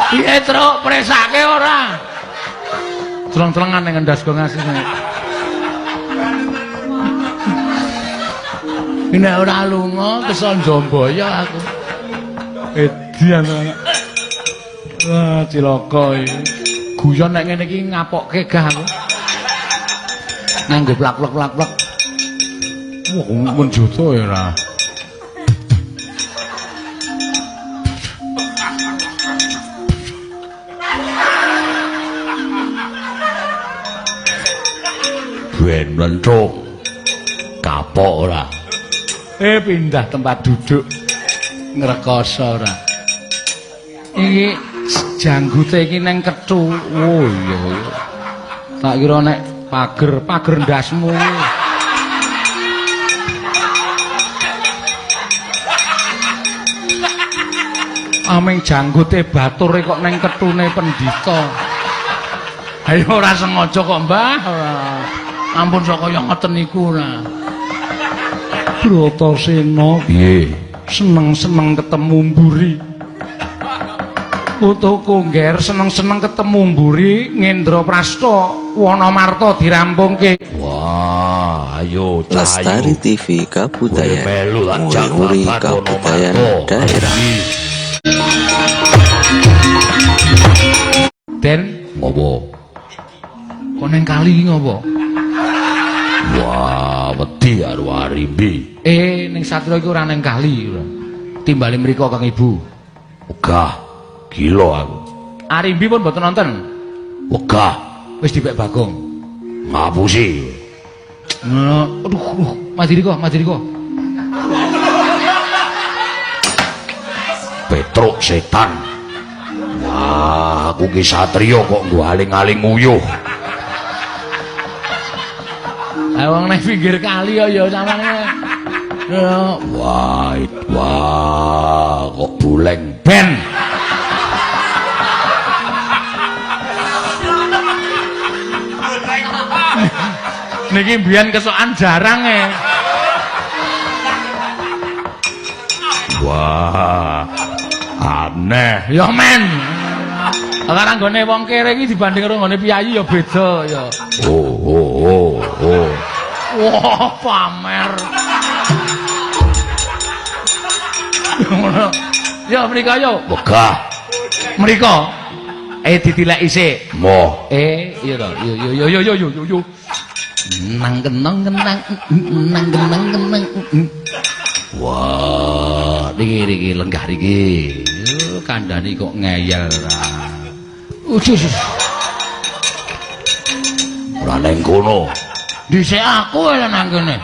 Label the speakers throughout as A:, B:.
A: Piye, Truk? Presake ora? Celeng-celengan ning ngendas gong asine. Nek ora lunga keson Jomboyo aku. Edian anak. Wah, cilaka iki. Guyon nek ngene iki ngapokke gah aku. Nganggo plak-plak-plak-plak. Wah, mun juta ya ora.
B: Ben mlenthuk. Kapok ora?
A: Pindah tempat duduk. Ngrekoso ora. Iki janggute iki neng kethu. Oh iya. Tak kira nek pager, pager ndasmu. Aming janggute bature kok neng kethune pendhita. Ayo ora sengaja kok, Mbah. Ora. Ampun sok kaya ngoten niku ora.
C: Bratasena
B: piye?
C: Seneng-seneng ketemu mburi. Putuku ngger seneng-seneng ketemu mburi Ngendraprasta Wanamarta dirampungke.
B: Wah, ayo
D: Lestari
B: cahayu.
D: TV Kabudayan,
B: Melu tak jak
D: nguri-nguri
B: babat
D: kabudayan
B: Wonomarta.
D: daerah.
A: Den,
B: Ngopo?
A: Kok neng kali iki ngopo?
B: Wah, wedi karo Arimbi.
A: Ning satria iki ora neng kali ora. Timbali mriko Kang Ibu.
B: Wegah. Gila aku.
A: Arimbi pun mboten nonton.
B: Wegah.
A: Wis dipek Bagong.
B: Ngapusi.
A: Ngono. Aduh, aduh, madiriko, madiriko.
B: Petruk setan. Wah, aku ki satriya kok nggo aling-aling nguyuh.
A: Lah wong nang pinggir kali ya samane. Ya,
B: Wah, wah, kok buleng ben.
A: Niki mbiyen kesokan jarang e.
B: Wah, aneh.
A: Ya men. Sekarang nggone wong kere iki dibanding karo nggone piyayi ya beda ya.
B: Oh, oh, oh, oh.
A: Wah, pamer. Ngono. Ya mriko yo.
B: Wegah.
A: Mriko. Ditileki sik.
B: Moh.
A: Iya to. Yo yo yo yo yo yo yo. Nang kenang kenang nang kenang kenang.
B: Wah,
A: niki niki lenggah niki. Yo kandhani kok ngeyel ra. Ujus.
B: Ora neng kono.
A: Dhisik aku lho nang kene.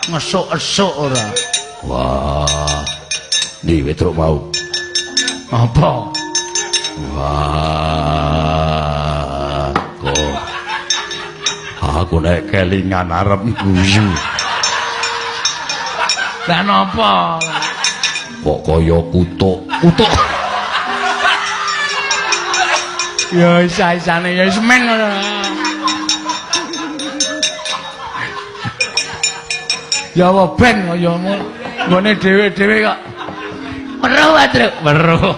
A: Ngesuk-esuk ora.
B: Wah. Ndi Petruk mau?
A: Apa?
B: Wah, kok aku nek kelingan arep guyu.
A: Lah napa?
B: Kok kaya kutuk.
A: Kutuk. Ya isa-isane ya semen ngono. Ya apa ben kaya nggone dhewe-dhewe kok. Weruh Truk, weruh.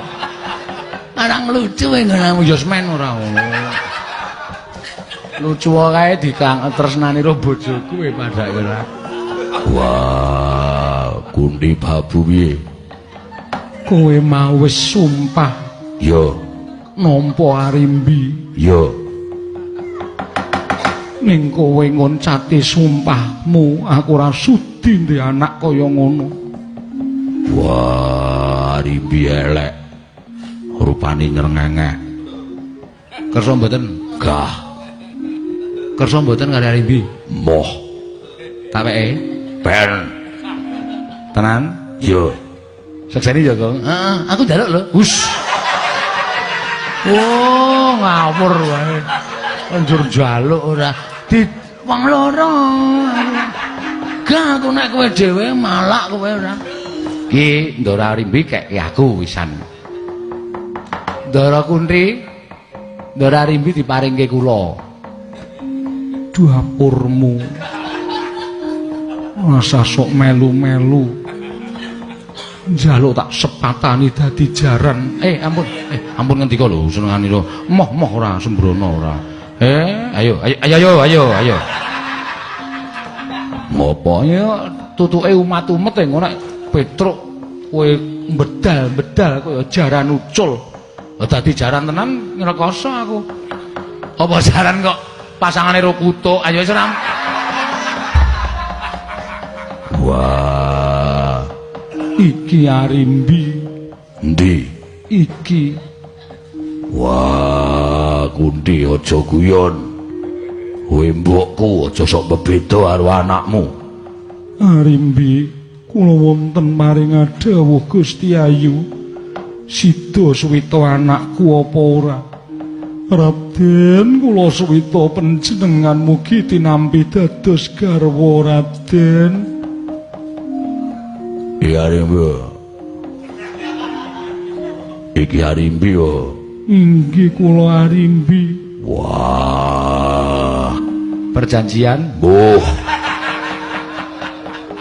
A: Arang lucu e nggonamu ya semen ora ngono. Lucu kae dikang tresnani ro bojoku e padake ora.
B: Wah, Gundi Babu piye?
C: Kowe mau wis sumpah
B: Yo,
C: nampa Arimbi.
B: Yo.
C: Ning kowe ngoncati sumpahmu, aku ora sudi ndek anak kaya ngono.
B: Wah, Arimbi elek. Rupane nyrengengeh.
A: Kersa mboten?
B: Gah.
A: Kersa mboten karo Arimbi?
B: Moh.
A: Tak weke.
B: Ben.
A: Tenan?
B: Yo.
A: Sekseni ya, Gong. Heeh, aku njaluk lho. Hus. Oh, ngawur wae. Njur njaluk ora. Di wong loro. Gak aku nek kowe dhewe malak kowe ora. Ki Ndara Arimbi keke aku wisan. Ndara Kuntri, Ndara Arimbi diparingke kula.
C: Dapurmu. Rasa sok melu-melu. Njaluk tak sepatani dadi jaran.
A: Ampun. Ampun ngendika lho senengane lho. Moh-moh ora sembrono ora. Ayo ayo ayo ayo ayo. Ngopo ya tutuke umat-umet e ngono nek Petruk kowe bedal-bedal kaya jaran ucul. Dadi jaran tenan ngrekoso aku. Apa jaran kok pasangane ro kutuk? Ayo wis ora.
B: Wah,
C: Iki Arimbi.
B: Endi?
C: Iki.
B: Wah, Kunti aja guyon. Kowe mbokku aja sok bebeda karo anakmu.
C: Arimbi, kula wonten maring dawuh Gusti Ayu. Sida suwita anakku apa ora? Raden, kula suwita panjenengan mugi tinampi dados garwa Raden.
B: Iki Arimbi. Iki Arimbi yo.
C: Inggih kula Arimbi.
B: Wah,
A: perjanjian.
B: Mbuh.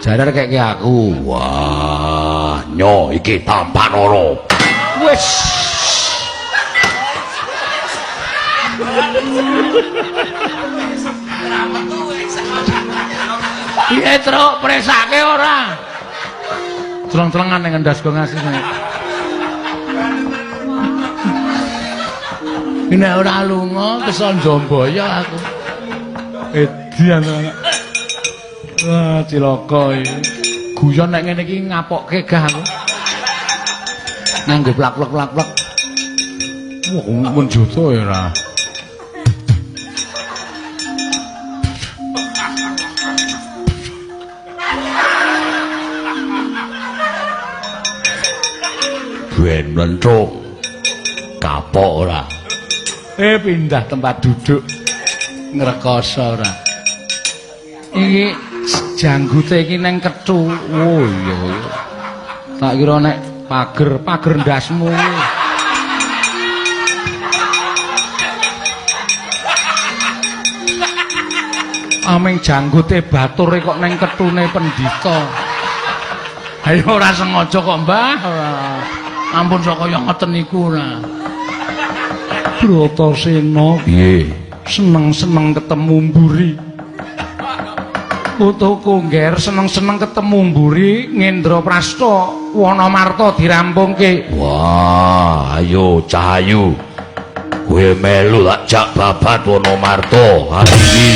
A: Jarar keke aku.
B: Wah, nyo iki tampan ora.
A: Wis. Piye, Truk? Presake ora? Celeng-celengan ning endas go ngasih. Nek ora lunga keson Jomboyo aku.
C: Edian anak.
A: Wah, cilaka iki. Guyon nek ngene iki ngapokke gah aku. Nganggo plak-plak-plak-plak.
C: Wah, menjuta ya ora.
B: Ben lentung. Kapok ora.
A: Pindah tempat duduk. Ngrekoso ora. Iki janggute iki neng kethu. Oh iya. Tak kira nek pager, pager ndasmu. Aming janggute bature kok neng kethune pendhita. Ayo ora sengaja kok, Mbah. Ampun sok kaya ngoten niku ora.
C: Bratasena
B: piye?
C: Seneng-seneng ketemu mburi. Putuku ngger seneng-seneng ketemu mburi Ngendraprasta Wanamarta dirampungke.
B: Wah, ayo Cahayu. Kowe melu tak jak babat Wanamarta hari iki.